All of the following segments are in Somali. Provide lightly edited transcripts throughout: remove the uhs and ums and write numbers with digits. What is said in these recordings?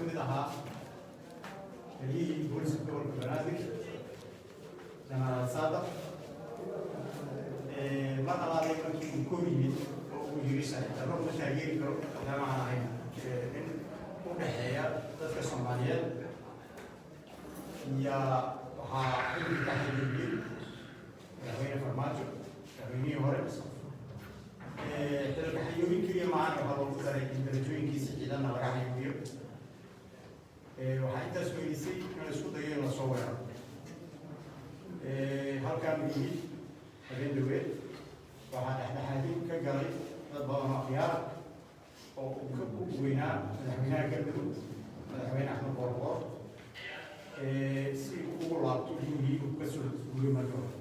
mid ahaa taliyihii booliska gobolka Banaadir, Jenaraal Saadaq. Mar alaalay markii uu kor yimid oo uu yiri sharci darro ma taageeri karo, maadaama aan ahayn nin u dhexeeya dadka Soomaaliyeed, yaa waxaa xilkii ka xayuubiyey Madaxweyne Farmaajo, madaxweynihii hore. Xilka xayuubin keliya maahan, waxaa loogu daray in darajooyinkiisa ciidanna laga xayuubiyo. Waxaa intaas weydiisay in la isku dayo in lasoo weeraro. Halkaan uu yimid habeen dhaweed, waxaa dhexdhexaadin ka galay dad badan oo akhyaara oo uu ka u weynaa madaxweynaha Galmudug, Madaxweyne Axmed Qoorqoor, si uu ugu laabto gurigii uu kasoo guuray marka hore.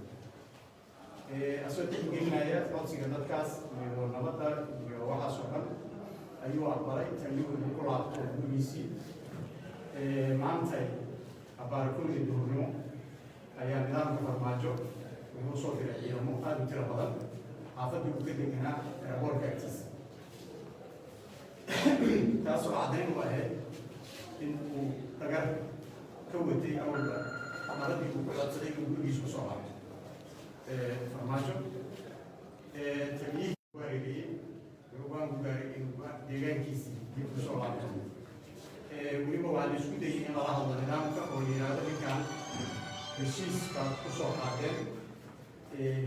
Asoo tixgelinaya codsiga dadkaas iyo nabadda iyo waxaas oo dhan, ayuu aqbalay taliyuhu inuu ku laabto gurigiisii. Maantay abbaar 1-dii duhurnimo ayaa nidaamka Farmaajo wuxuu soo diray ciidamo aada u tiro badan xaafaddii uu ka deganaa airport-ka agtiisa, taasoo caddayn u ahayd in uu dhagar ka watay awalba nabadii uu ku codsaday inuu gurigiisa kusoo laabto. Farmaajo taliyihii ku hareereeyey, wuxuu go'aan ku gaaray inuu deegaankiisii dib kusoo laabto. Weliba waxaa la isku dayay in lala hadlo nidaamka oo la yidhaahdo, ninkan heshiis baad kusoo qaadeen,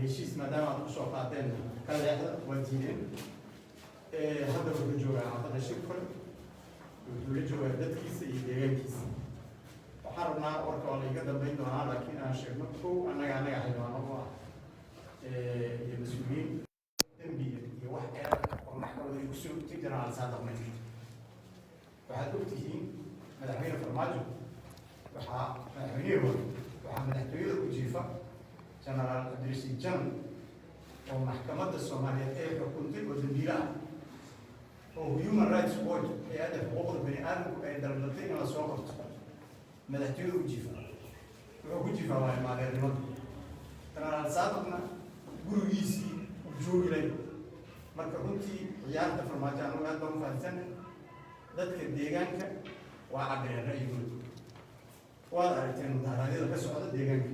heshiis maadaama aad kusoo qaadeen ka leexda. Waa diideen. Hadda wuxuu joogaa xaafadda Shirkole, wuxuu la joogaa dadkiisa iyo deegaankiisa. Waxaan rabnaa, warka waa laiga dambayn doonaa, laakiin aan sheegno kow, annaga xildhibaano u ah iyo mas-uuliyiin, dembiga iyo wax eer oo maxkamada ay kusoo ogtay Jenaraal Saadaq ma jirto. Waxaad ogtihiin Madaxweyne Farmaajo, waxaa madaxweynihii hore, waxaa madaxtooyada ku jiifa Jenaraal Cabdirashiid Janan oo maxkamadda Soomaaliyeed ay xukuntay oo dambiile ah, oo Human Rights Watch, hay-adda xuquuqda bani aadamku, ay dalbatay in lasoo qabto. Madaxtooyada u jiifa, wuxuu ku jiifaa waa ilmaadeernimada. Jenaraal Saadaqna gurigiisii uu joogi lay. Marka runtii ciyaarta Farmaajo anugu aad baan u fahamsanay. Dadka deegaanka waa cabireen ra'yigooda, waad aragteen mudaharaadyada ka socda deegaanka.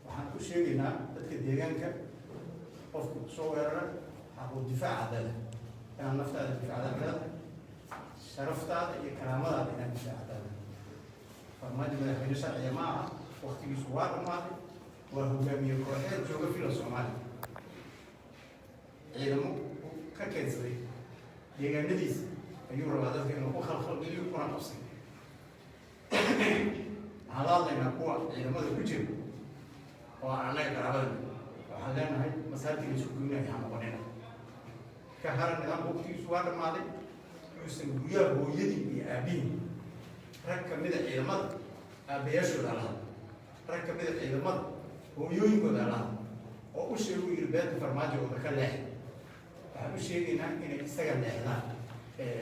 Waxaan u sheegaynaa dadka deegaanka, qofku soo weerara xaqu difaaca leedahay, inaad naftaada difaacdaad leedahay, sharaftaada iyo karaamadaada inaad difaacdaad. Farmaajo madaxweyne sharciga ma aha, waktigiisu waa dhammaaday. Waa hogaamiye kooxeed jooga Villa Soomaaliya. Ciidamo ka keensaday deegaanadiisa ayuu rabaa dadka inuu ku khalkhalgeliyo kuna qabsay. Waxaan la hadlaynaa kuwa ciidamada ku jira oo aan annaga qaraabada. Waxaan leenahay, masaajidka isku goynaya ha noqonina, ka hara nidaamka, waqtigiisu waa dhammaaday. Yuusan guryaha hooyadii iyo aabihii, rag kamida ciidamada aabbayaashooda la hadla, rag kamida ciidamada hooyooyinkooda la hadla oo u sheegu yiri beenta Farmaajooda ka leex. Waxaan u sheegaynaa inay isaga leexdaan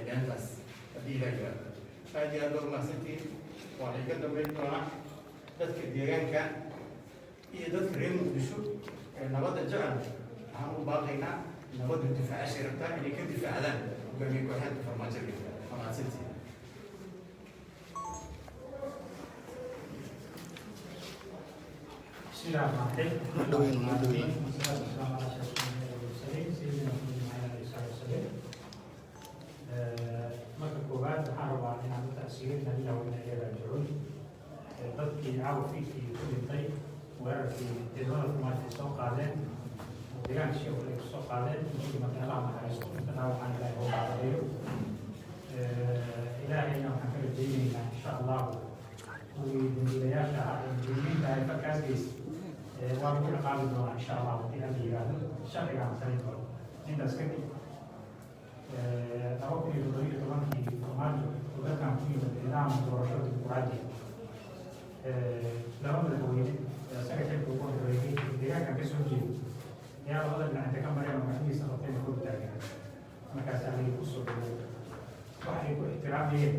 beentaas haddii Ilaah yiraahdo. Aad iyo aad baad umahadsantihiin. Waa la iga dambayn doonaa. Dadka deegaanka iyo dadka reer Muqdisho ee nabadda jecel waxaan u baaqaynaa, nabaddu difaacashay rabtaa, inay ka difaacdaan hogaamiye kooxeedka Farmaajo. Waa mahadsantihiin. بسم الله الرحمن الرحيم. Ma dhoweyn, ma dhoweyn. والصلاة والسلام على أشرف الأنبياء والمرسلين سيدنا محمد وعلى آله وصحبه وسلم. Marka koowaad waxaan rabaa inaan u tacsiyo, إنا لله وإنا إليه راجعون, dadkii caawa fiidkii ku dhintay weerarkii ciidamada Farmaajo ay soo qaadeen oo deegaanka Sheekh ay kusoo qaadeen. Intii dhimatay Allah naxariisto, inta dhaawacaan Ilaahay hoo qaadayo. Ilaahayna waxaan ka rajaynaynaa, insha Allahu, kuwii dambiilayaasha ahaa ee mujrimiinta ay falkaas geystay waa lagu ciqaabi doonaa, insha Allah, haddii Alla yiraahdo, sharcigaan samayn doono. Intaas kadib, 2017-kii Farmaajo oo dalkan ku yimid nidaam doorasho dimuqraadi, laba madaxweyne ee isaga xilka ugu horeeyay deegaankan ka soo jeeda ayaa labada dhinac inta ka mareen oo gacmihiisa qabteen kor taagan. Markaasaa lagu kusoo dhaweeyey waxay ku ixtiraamayeen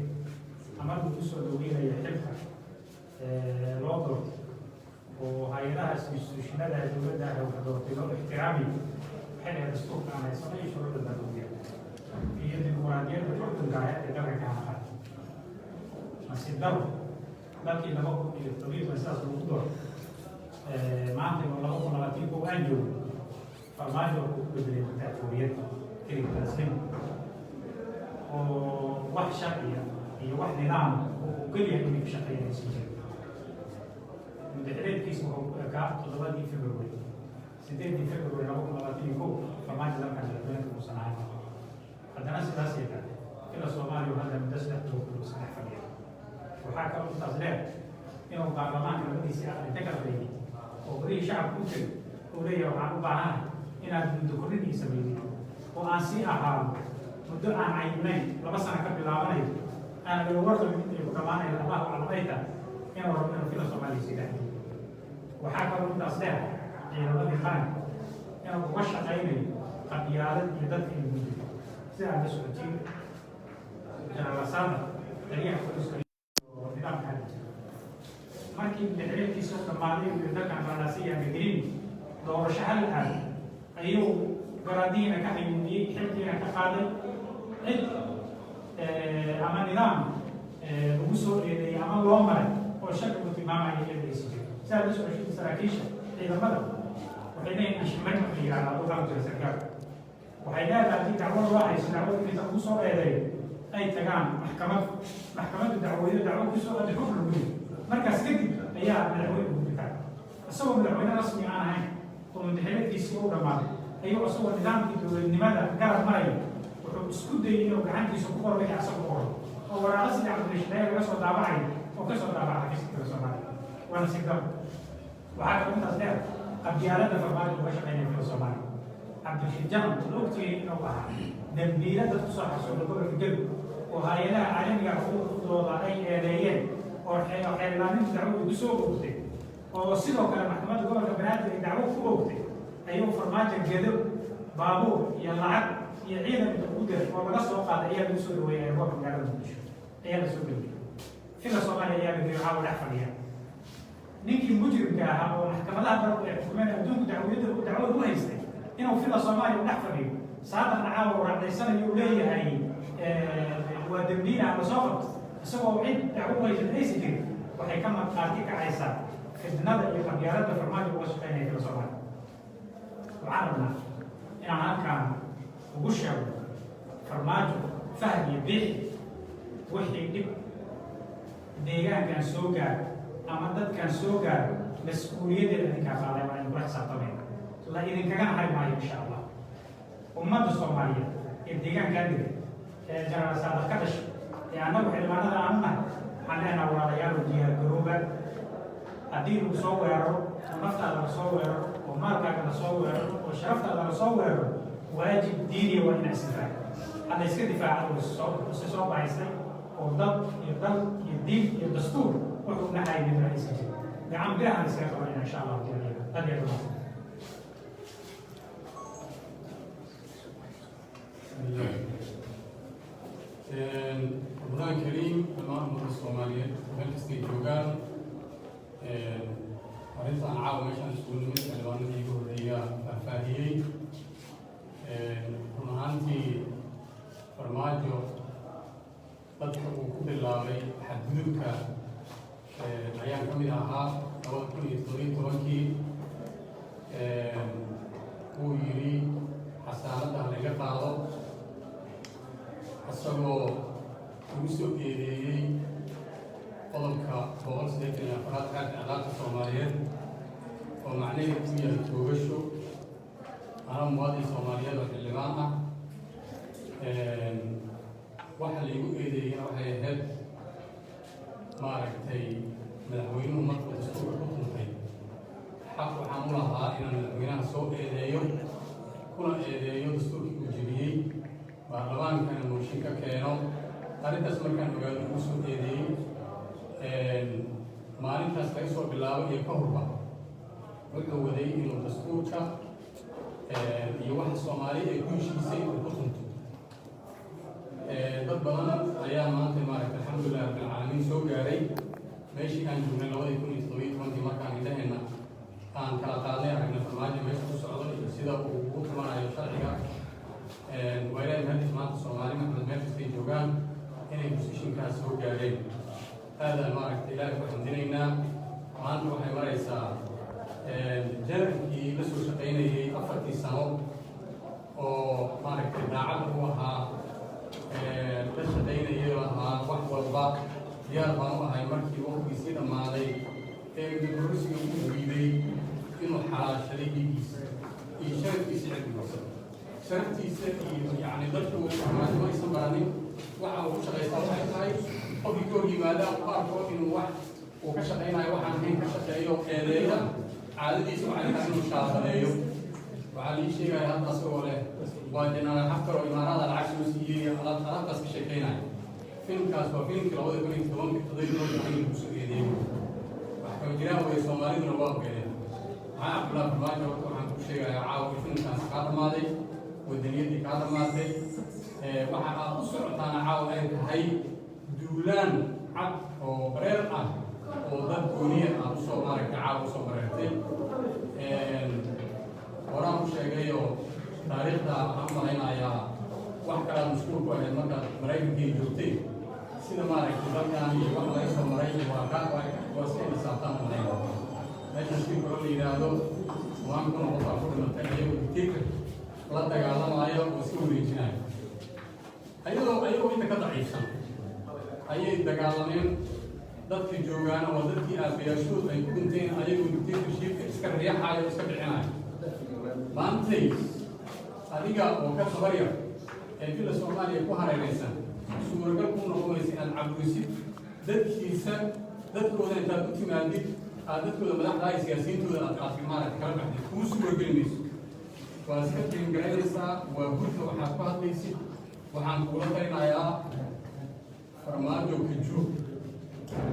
ama lagu soo dhaweynaya xilka loo doortay oo hay-adahaas institution-ada dowladda ah wax doortay loo ixtiraamayo. Waxay dhahayd dastuurka aan haysano iyo shuruucda dalka u yahay iyo dimuqraadiyadda xurkunka ah ee dalka ka hanaqaatay. Nasiib daro, dalkii 2017 sidaas lagu doortay, maanta oo 2021 aan joogo, Farmaajo wuxuu ku bedelay dictatoriyad, keligii, oo wax sharciya iyo wax nidaam oo uu keliya inay ku shaqeeyaan aysan jirin. Muddaxileedkiisa wuxuu ku ekaa 7-dii February. 8-dii February 2021 Farmaajo dalkan madaxweyne uusan ahayn. Haddana sidaas ay tahay, ila Soomaaliya hadda muddo 3 bilood uu iska dhex fadhiya. Waxaa kaloo intaas dheer inuu baarlamaanka labadiisii aqal inta kala qaybiyey oo golihii shacabka u tegay uu leeyahay: "Waxaan u baahanahay inaad muddo kordhin ii sameydid oo aan sii ahaado muddo aan cayinayn, 2 sano ka bilaabanayo, aan laga warqabin intay ku dhammaanayo, Allahu aclam ay tahay," inuu rabo inuu fila Soomaaliya sii dhex joogo. Waxaa kaloo intaas dheer ciidamadii qaranka inuu uga shaqaynayo qabyaalad iyo dadka in lagu dilo. Sida aad la socotiin, Jenaraal Saadaq, taliyaha booliska oo nidaamka hadda jira, markii madaxweynkiisa u dhammaaday uu yiri dalkan baalaasiya gelin doorasho hal aad, ayuu garaadihiina ka xayuumiyey, xilkiina ka qaaday. Cid ama nidaam lagu soo eedeeyey ama loo maray oo sharcigu tilmaamaya iyada aysan jirin. Si aad la socoshin, saraakiisha ciidamada waxay leeyihin anshaxmarin wax la yihahdaa hadduu qalab jira sarkaalka. Waxay leedahay haddii dacwo loo hayso, dacwada inta lagu soo eedeeyo ay tagaan maxkamad, maxkamaddu dacwooyo, dacwo kusoo aada xukun lagu yiri, markaas kadib ayaa madaxweyne gudbi kara. Isagoo madaxweyne rasmi aan ahayn oo muddaxileedkiisii u dhammaaday ayuu, isagoo nidaamkii dowladnimada garab maraya, wuxuu isku dayay inuu gacantiisa ku qoro wixii asaga ku qoro oo waraaqo sida Cabdirashidaaya laga soo daabacayo oo kasoo daabaca xafiiska Soomaaliya. Waa nasiib daro. Waxaa kaloo intaas dheer qabyaalada Farmaajo uga shaqeynaya fila Soomaaliya. Cabdirashiid Janan wuxuu ogtihiin inuu ahaa dambiila dad kusoo xasuuqa gobolka Gedo oo hay-adaha caalamiga xuquuqdooda ay eedeeyeen oo xeelilaanintu dacwadu ku soo oogtay, oo sidoo kale maxkamadda gobolka Banaadir ay dacwo ku oogtay, ayuu Farmaajo Gedo baabuur iyo lacag iyo ciidan inta ugu diray oo laga soo qaaday ayaa lagu soo dhaweeyay airportka magaalada Muqdisho, ayaa la soo geliyay fila Soomaaliya, ayaa la geeyay. Waxaa dhex fadhiya ninkii mujrimka ahaa oo maxkamadaha dalku ay xukumeen, adduunku dacwiyada dacwada u haystay, inuu fila Soomaaliya u dhex fadhiyo. Saadaqna caawa uu racdaysanayo, uu leeyahay waa dembiila la soo qabto, isagoo cid dacwo u haysan aysan jirin. Waxay ka markhaati kacaysaa fitnada iyo qabyaaladda Farmaajo uga shaqeynaya fila Soomaaliya. Waxaan rabnaa inaan halkaan ugu sheego Farmaajo, Fahad iyo Biixi: wixii dhib deegaankan soo gaaro ama dadkan soo gaaro, mas-uuliyaddeeda idinkaa qaaday, waa idinkula xisaabtamayna, la idinkagana hari maayo, insha Allah. Ummadda Soomaaliyeed ee deegaankaa dega, ee Jenaraal Saadaq ka dhashay, ee annagu xildhibaanada aanu nahay, waxaan leenaha: walaalayaal, diyaar garooba. Haddii lagu soo weeraro oo naftaada la soo weeraro oo maalkaaga la soo weeraro oo sharaftaada la soo weeraro, waajib diiniya waa inaa isdifaaco. Hadda iska difaaca isi soo bahaystay oo dad iyo dal iyo diin iyo dastuur wuxuu naxaya midna aysan jirin. Gacan birahan iskaga qabanayna, insha Allahu taala. Aad iyo aad umahadsan. Bismillah. Ramadaan Kariim dhammaan ummadda Soomaaliyeed meel kastay joogaan. Arrintan caawa meeshaan isugu nimid xildhibaanadii iga horreeyaa faahfaahiyey. Run ahaantii, Farmaajo dadka uu ku bilaabay xadgudubka ayaan ka mid ahaa. 2017-kii uu yidhi xasaanadda ha laga qaado, isagoo ugu soo eedeeyey qodobka 184-aad xeerka ciqaabta Soomaaliyeed, oo macnaheedu uu yahay toogasho. Anaa muwaadin Soomaaliyeed oo xildhibaan ah, waxa laygu eedeeyena waxay ahayd, maaragtay, madaxweynuhu markuu dastuurka ku tuntay, xaq waxaan u lahaa inaan madaxweynaha soo eedeeyo, kuna eedeeyo dastuurkii uu jebiyey, baarlamaankana mooshin ka keeno. Arrintaas markaan ogaado ugu soo eedeeyey, maalintaas laga soo bilaabo iyo ka horba wuxuu waday inuu dastuurka iyo waxa Soomaali ay ku heshiisay uu ku tunto. Dad badan ayaa maanta, maaragta, alxamdulilah rabbilcaalamiin, soo gaaray meeshii aan joognay 2017-kii, markaan indhaheenna aan kala qaadnay, aragnay Farmaajo meesha ku socdo iyo sida uu ugu tumanayo sharciga. Waa Ilaahay mahadis maanta Soomaali Maxamed meel kastay joogaan inay positionkaas soo gaareen. Aadaan maaragtay Ilaahay ku xamdinaynaa. Maanta waxay maraysaa janarkii la soo shaqaynayay 4-tii sano oo maaragtay daacadda u ahaa, la shaqaynayay oo ahaa wax walba diyaar baan u ahay. Markii waqtigiisii dhammaaday ee muddo kororsiga u diiday inuu xalaashaday dhiiggiisa iyo sharaftiisa, cirdigiisa, sharaftiisa iyo yacni dadku Farmaajo ma aysan baranin. Waxa uu ku shaqaystaa waxay tahay qofkii ka hor yimaada u arko inuu wax uu ka shaqaynayo waxaan hayn ka shaqeeyo, eedeeya. Caadadiisa waxay tahay inuu shaabadeeyo. Waxaa lii sheegaya hadda asagoo leh waa Jenaraal Xaftar oo Imaarada lacag soo siiyey, alaabtaas ka sheekeynaya. Filmkaas waa filmkii 2010-ka 17-ka lagu soo eedeeyey. Wax kama jiraan wey, Soomaaliduna waa ogeedeen. Maxaa Cabdullahi Farmaajo, horta waxaan ku sheegayaa caawa filmkaas kaa dhammaaday, wadaniyadii kaa dhammaatay. Waxa aad u socotaana caawa ay tahay duulaan cad oo bareer ah oo dad gooniya aad usoo maaragtay caawa usoo bareertay. Horaan u sheegayoo taariikhda waxaan u malaynayaa wax kalaad mashquul ku ahayd markaad Maraykankii joogtay. Sida maaragtay dalkan iyo wax laga soo maray waa ka waa iska xisaabtaan u malaynaya. Meeshan si koro la yidhaahdo 10,000 oo qof aa ku dhimatay ayagoo dictator la dagaalamaayo oo iska wareejinayo, ayagoo inta ka daciifsan ayay dagaalameen. Dadka joogaana waa dadkii aabayaashood ay ku dhinteen ayagoo dictatorshipka iska riixayo oo iska bixinayo. Maantay adiga oo ka tabar yar ee Villa Soomaaliya ku hareeraysan suuragal ku noqonaysa inaad caburisid dadkiisa, dadkooda intaad u timaadid aad dadkooda madaxda iyo siyaasiyiintooda aad maaragta kala baxdid kuu suurageli mayso. Waa iska qiimgaraynaysaa, waa gurka waxaad ku hadlaysid. Waxaan kugula talinayaa, Farmaajo, ka joog.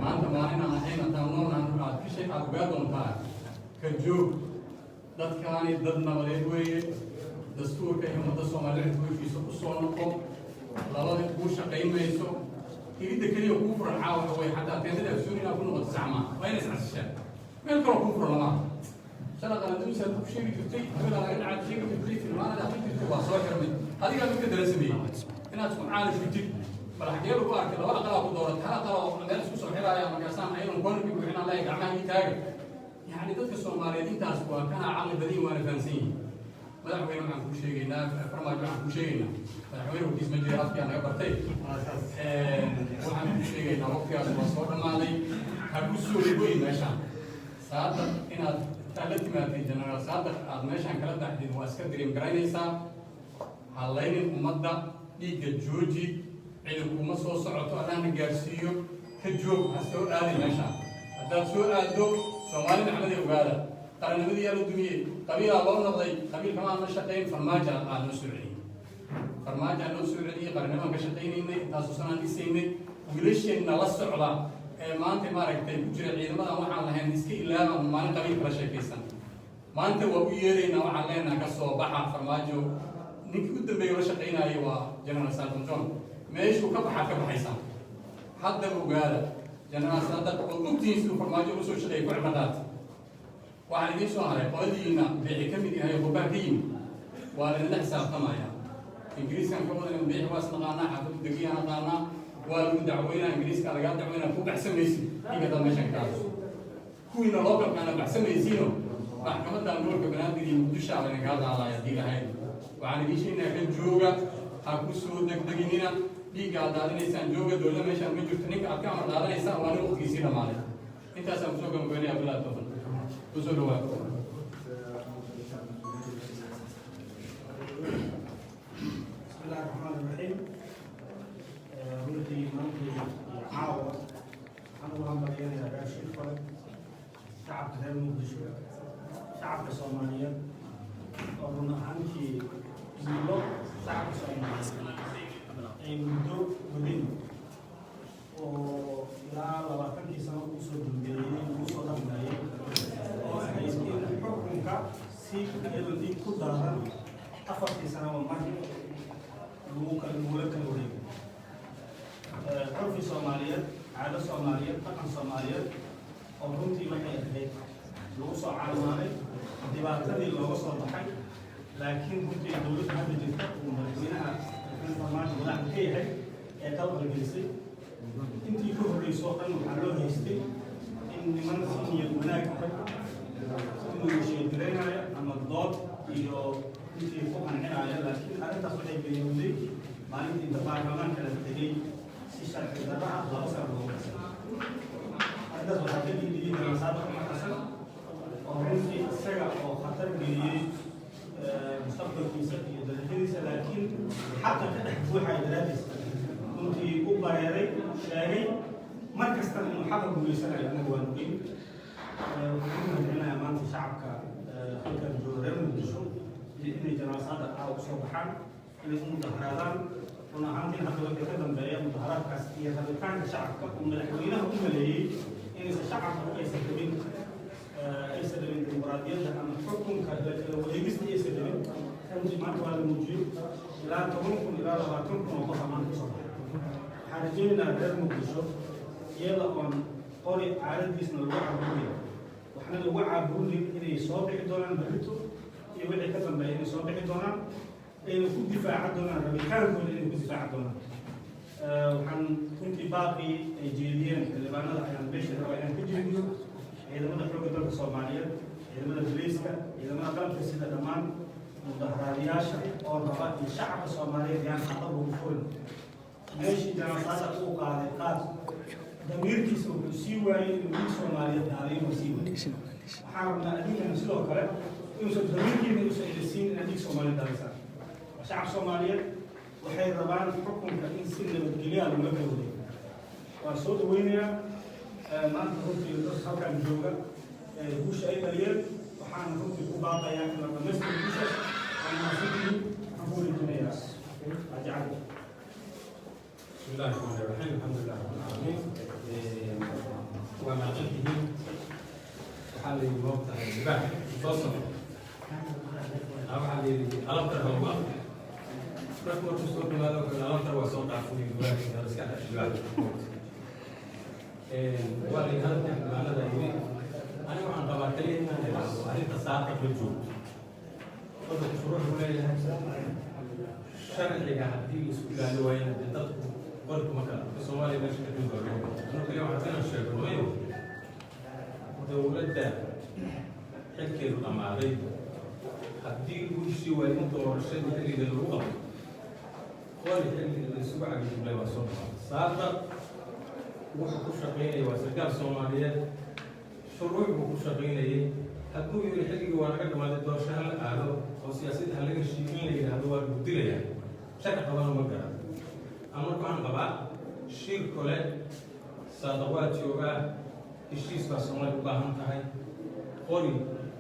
Maanta maalin aan ahayn hataan noolnaan aad ka shay aad ogaa doontaa. Ka joog. Dadkaani dad nabadeed weeye. Dastuurka iyo ummadda Soomaaliyeed heshiisa u soo noqo. Labada kuu shaqayn mayso. Iridda keliya kuu furan caawa waxa weeye xataa teendada Afsoon inaad ku noqoto saxmaa waa inay iscasishaan. Meel kaloo kuu furan lama shala qalandumisaad ku sheegi jirtay, hawada laga dhacaad sheegi jirtay, filmaanada akhrin jirtay, waa soo xirmay. Adigaa midka dara sameeyey inaad isku caali shutid. Bal xagee lagu arkay laba aqalaa ku dooratay, hal aqal oo meel isku soo xiraaya markaasaan ayadoon koonarkii buuxinaan leeyahay gacmaha ii taaga? Yacni dadka Soomaaliyeed intaas waa kana caqli badan, waana fahansan yihiin. Madaxweyne, waxaan kuu sheegaynaa, Farmaajo, waxaan kuu sheegaynaa, madaxweyne warkiis ma jira, afkiyaa naga bartay. Waxaan kuu sheegaynaa waqtigaas waa soo dhammaaday. Ha ku soo goy meeshaan Saadaq inaad intaad la timaatay Jenaraal Saadaq aad meeshaan kala baxdid. Waa iska diriim garaynaysaa. Hallaynin ummadda, dhiigga jooji. Cidi kuma soo socoto, Allahna gaarsiiyo. Ka joog, ha soo aadin meeshaan. Haddaad soo aaddo, Soomaali Maxmeday ogaada, qarannimadii yaa la dumiyey, qabiilaa loo noqday. Qabiilkama aan la shaqayn, Farmaajo aa noo soo celiyey, Farmaajo aa noo soo celiyey. Qarannimaan ka shaqaynaynay, intaasoo sanaan dhisaynay. Wiilasheenna la socda ee maanta maaragtay ku jira ciidamadan waxaan lahayn iska ilaaba maalin qabiil kala sheekaysan. Maanta waa u yeeraynaa, waxaan leenahay ka soo baxa. Farmaajo ninkii u dambeeyay la shaqaynayay waa General Saadaq John. Meeshuu ka baxaad ka baxaysaan haddaba. Ogaada, General Saadaq oo ogtihiin siduu Farmaajo ugu soo shaqeeyay ku cibro qaata. Waxaan idiin soo haray qoladiina Biixi ka mid yahay, qurbaan ka yimid, waa laydinla xisaabtamaya. Ingiriiskan ka wadan, Biixi waa isnaqaanaa, xaafadu degiyaan naqaanaa. Waa lagu dacweynaa, Ingiriiska lagaa dacweynaa, ku baxsamaysid dhiig haddaad meeshan ka hadasho. Kuwiina localkaana baxsamaysiino, maxkamaddan gobolka Banaadir iyo Muqdisho aa laydinkaa qaadaya haddii lahayd. Waxaan idiin sheegnaa ka jooga, ha ku soo degdeginina dhiigga aad daadinaysaan. Jooga, dowladda meeshaan ma jirto. Ninka aad ka amar qaadanaysaan waa nin waqtigiisii dhammaaday. Intaasaan kusoo gabagabeynaya. Bilahi tawfiiq, kusoo dhawaa. بسم الله الرحمن الرحيم. Runtii maantay iyo caawa waxaan ugu hambalyanayaa reer Shiirkole, shacabka reer Muqdisho, shacabka Soomaaliyeed oo run ahaantii guulo shacabka Soomaaliyeed ay muddo wadeen oo ilaa 20-kii sano ugu soo dambeeyey lagu soo dhaqmayay oo ahayd in xukunka si iyadoo dhiig ku daadan 4-tii sanoba mar lagu kala lagula kala wareego. Curfi Soomaaliyeed, caado Soomaaliyeed, dhaqan Soomaaliyeed oo runtii waxay ahayd lagu soo calmaanay, dhibaatadii looga soo baxay. Laakiin runtii dowladda hadda jirta uu madaxweynaha, Madaxweyne Farmaajo madaxda ka yahay ee qalqalgelisay intii ka horreysay. horreysa oo dhan waxaa loo haystay in niman si niyad wanaag u negotiate-garaynaya ama dood iyo intii ku qancinaya. Laakiin arrintaas waxay beenowday maalintii inta baarlamaanka la tegey si sharci darro ah 2 sano loogu qasay. Arrintaas waxaa ka dhiidhiyey Jeneraal Saadiq Cumar Xasan, oo runtii isaga oo khatar geliyey mustaqbalkiisa iyo darajadiisa, laakiin xaqa ka dhex buuxaya daraaddiis runtii u bareeray, sheegay mar kastana inuu xaqa guulaysanayo. Anaga waan ogeyn. Waxaan u mahadcelinayaa maanta shacabka halkan jooga, reer Muqdisho, iyo inay Jeneraal Saadiq caawa usoo baxaan, inay u mudaharaadaan. Run ahaantiin, hadda wixii ka dambeeya mudaharaadkaas iyo rabitaanka shacabka uu madaxweynaha u maleeyey inaysan shacabku aysan rabin dimuqraadiyadda ama xukunka la kala wareegista aysan rabin, runtii maanta waa la muujiyey. Ilaa 10,000 ilaa 20,000 oo qof maanta kasoo baxay. Waxaan rajaynaynaa reer Muqdisho, iyada oon qori caadadiisna lagu caburinayo waxna lagu caburinayn, inay soo bixi doonaan berrito iyo wixii ka dambeeya, inay soo bixi doonaan, ayna ku difaacan doonaan rabitaankooda, inay ku difaacan doonaan. Waxaan runtii baaqii ay jeediyeen xildhibaanada ayaan meesha rabaa inaan ka jeediyo. Ciidamada xoogga dalka Soomaaliyeed, ciidamada booliiska, ciidamada qalabka sida, dhammaan mudaharaadayaasha oo raba iyo shacabka Soomaaliyeed yaan xaqab ugu furin. Meeshii Jeneraal Saadiq uu qaaday qaad, damiirkiisa wuxuu sii waayey inuu wiil Soomaaliyeed daadiyo uu sii waayey. Waxaan rabnaa adinkana sidoo kale inuusan damiirkiina uusan idin in adig Soomaaliyeed daadisaan. Waa shacab Soomaaliyeed, waxay rabaan xukunka in si nabadgelyaa loola kala wareego. Waan soo dhaweynayaa maanta runtii dadka halkan jooga guusha ay dhaliyeen. Waxaan runtii ku baaqayaa in la dhamaystiro guushaas. Waan mahadsantihiin. Waxaan ku wareejinayaa Xaaji Cali. بسم الله الرحمن الرحيم، الحمد لله رب العالمين. Waa mahadsantihiin. Waxaa la yidhi, moogtahay, libaax soo socdo waxaa la yidhi alabtar ha ugu aqri. Marka markuu soo dhawaado wuxuu yidhi, alabtar waa soo dhaafay libaax, iska dhex libaax. Waa la yidhi hadalka xildhibaanada yidhi. Aniga waxaan qabaa kaliya inaan idhaahdo arrinta Saadiq ma joogto. Waddanku shuruuc buu leeyahay. Sharciga haddii la isku ilaali waayana, dee dadku qori kuma kala arko. Soomaaliya meesha ka timid baa anu kaliya waxaan inaan sheego mayo dowladda xilkeedu dhammaaday, haddii lagu heshii waayo in doorashadii xilligeeda lagu qabto, qori xilli la isugu cagajumlay waa soo dhamaaday. Saadiq wuxuu ku shaqaynaya waa sarkaal Soomaaliyeed, shuruuc buu ku shaqaynayay. Hadduu yidhi xilligii waa naga dhamaaday, doorasho ha la aado oo siyaasadda ha laga heshiiyo, in la yidhaahdo waa lagu dilayaa, sharci qabana ma garan. Ama marka waxaan qabaa shir kole Saadiq waa joogaa, heshiis baa Soomaaliya u baahan tahay. Qori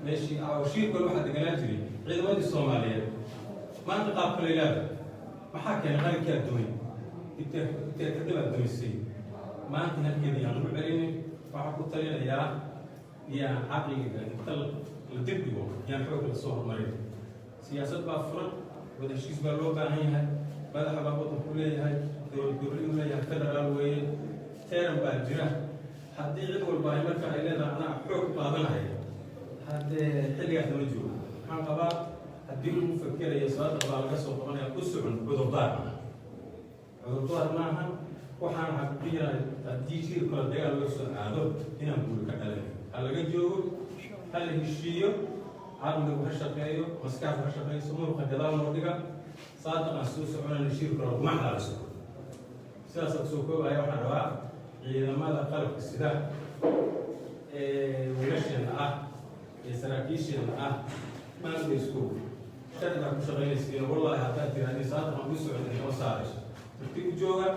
meeshii shir kole waxaa deganaa jiray ciidamadii Soomaaliyeed, maanta qaab kale ilaada. Maxaa keenay? Qarinkii adduunya dictatornibaa dumisay. Maanta halkeeda yaan lagu celinin. Waxaan ku talinayaa yaan caqliga inta la dibdhigo, yaan xoog la soo horumarin. Siyaasad baa furan, wada heshiis baa loo baahan yahay, madaxa baa waddanku leeyahay, dowlad goboleedu leeyahay, federaal weeye, teran baa jira. Haddii cid walba ay marka ay leedahay anaa xoog qaadanaya, haddee xilligaas lama joogo. Waxaan qabaa haddii lagu fakerayo Saadiq baa laga soo qabanaya u socon, cudurdaar maaha, cudurdaar maaha. Waxaan xaqiijinaya haddii shir kale dagaal loo soo aado inaan guuri ka dhalanay. Ha laga joogo, ha la heshiiyo, caqligu ha shaqeeyo, maskaxdu ha shaqeyso, muruqa gadaal loo dhiga. Saadiq aan soo soconayna shir kale laguma xalaaliso. Sidaas kusoo koobaya. Waxaan rabaa ciidamada qalabka sida ee wiilasheena ah ee saraakiisheena ah, maandaysku sharci baa ku shaqaynaysiin. Wallahi haddaad tirahdii Saadiq aan u socon, idinkama saarayso. Turti u jooga,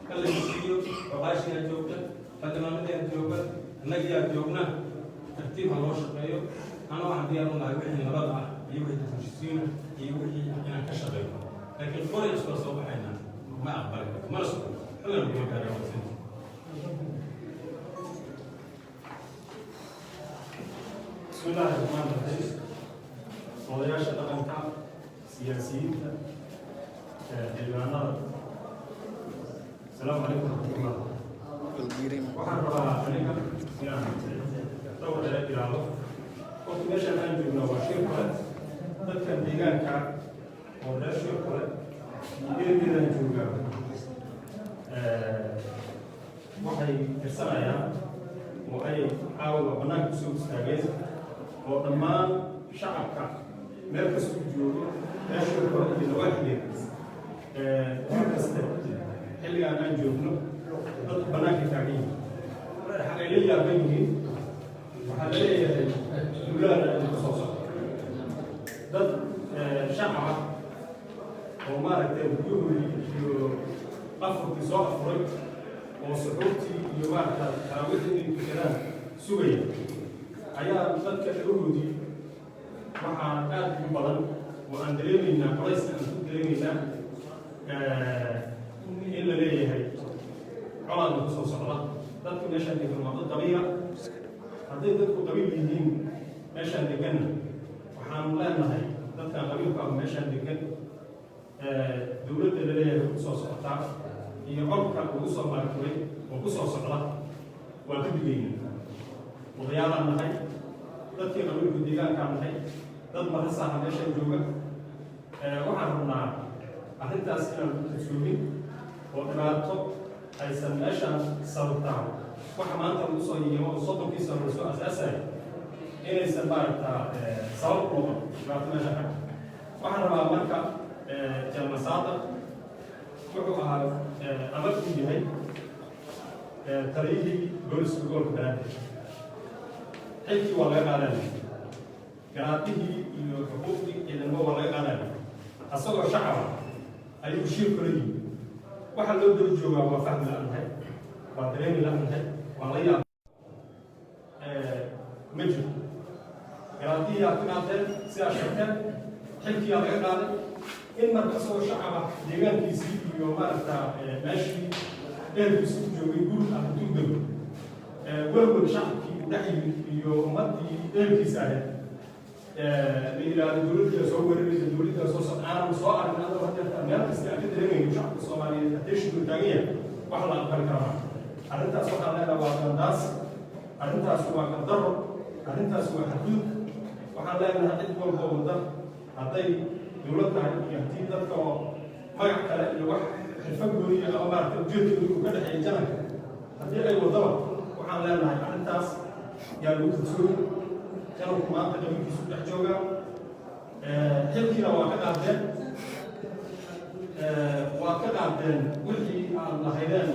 ha la heshiiyo. Oqaashiyaa joogta, xildhibaanadiyaa jooga, annagiyaa joogna. Tartiib ha loo shaqeeyo. Ana waxaan diyaar u nahay wixii nabad ah iyo wixii heshiisiina iyo wixii inaan ka shaqeyno, laakiin qoray iskula soo baxayna ma aqbali karto, mana socon xillan kuma gaara waqsinta. بسم الله الرحمن الرحيم. Odayaasha dhaqanka, siyaasiyiinta, xildhibaanada, asalaamu calaykum waraxmatullah. Waxaan rabaa aniga inaan dhowr ere ilaalo. Horta meeshaan aan joogna waa shir kale. Dadkan deegaanka oo reer shir kale iyo ereyadan joogaa. Waxay tirsanayaan oo ay caawa bannaanka kusoo istaageen oo dhammaan shacabka meel kastuu joogo, meeshuu hore iyo nawaaxigeeda, meel kaste xilligaan aan joogno, dadku bannaanka taagan yihiin. Waxa ay la yaaban yihiin, waxaa la leeyahay duulaana idinku soo socdo. Dad shacaba oo maaragtay guryahoodii iyo afurkii soo afuray oo suxuurtii iyo maaragta taraawiixdii inay tukadaan sugaya ayaa dadka dhagahoodii waxaa aad ugu badan oo aan dareemaynaa, culayska aan ku dareemaynaa, in la leeyahay colaadna ku soo socda. Dadku meeshaan degan waa dad qabiila. Hadday dadku qabiil yihiin meeshaan deganna, waxaanu leenahay dadkan qabiilku ah meeshaan degan, dowladda la leeyahay ku soo socotaa iyo colka ugu soo maarkuray oo ku soo socda waa ka digayna. Odayaalaan nahay, dadkii qabiilku deegaankaan nahay, dad marasaha meeshaan jooga. Waxaan rabnaa arrintaas inaan ku kalsoomin oo dhibaato aysan meeshaan sababtaa. Waxa maanta lagu soo yiyamo oo 30-kii sano lasoo asaasaya inaysan maaragtaa sabab u noqon dhibaato meesha ka. Waxaan rabaa marka, General Saada wuxuu ahaa ama uu yahay taliyihii booliska gobolka Banaadir. Xilkii waa laga qaadanaya, garaadihii iyo xuquuqdii ciidanimo waa laga qaadanaya. Asagoo shacaba ayuu shiir kula yimi. Waxaa loo daba joogaa waa fahmi la-nahay, waa dareemi la-nahay, waa la yaab. Ma jiro garaadihii aad ka qaadeen sidaa sheegteen, xilkii aa laga qaaday. In marka isagoo shacaba deegaankiisii iyo maaragta meeshii dheerkiisi u joogay guri ah intuu dego, welwel shacabkii uu dhex yimid iyo ummaddii dheerkiisa ahayd, la yidhaahdo dowladda soo weeraraysa, dowladda soo socda, aanan soo arrin adoo hadeerta meel kasta aan ka dareemayno shacabka Soomaaliyeed attention taagan yahay, wax la aqbali kara maaha arrintaas. Waxaan leenahay waa dandaas, arrintaas waa qardaro, arrintaas waa xadgudub. Waxaan leenahay cid walba wadda, hadday dowlad tahay iyo haddii dadka oo magac kale iyo wax xirfo gooniya ama maaragtay ujeedkooda uu ka dhexeeya jananka haddii ay wadaba, waxaan leenahay arrintaas yaa lagu kalsooyi. Jananku maanta qabiilkiisu dhex joogaa, xilkiina waa ka qaadeen, waa ka qaadeen wixii aad lahaydeen.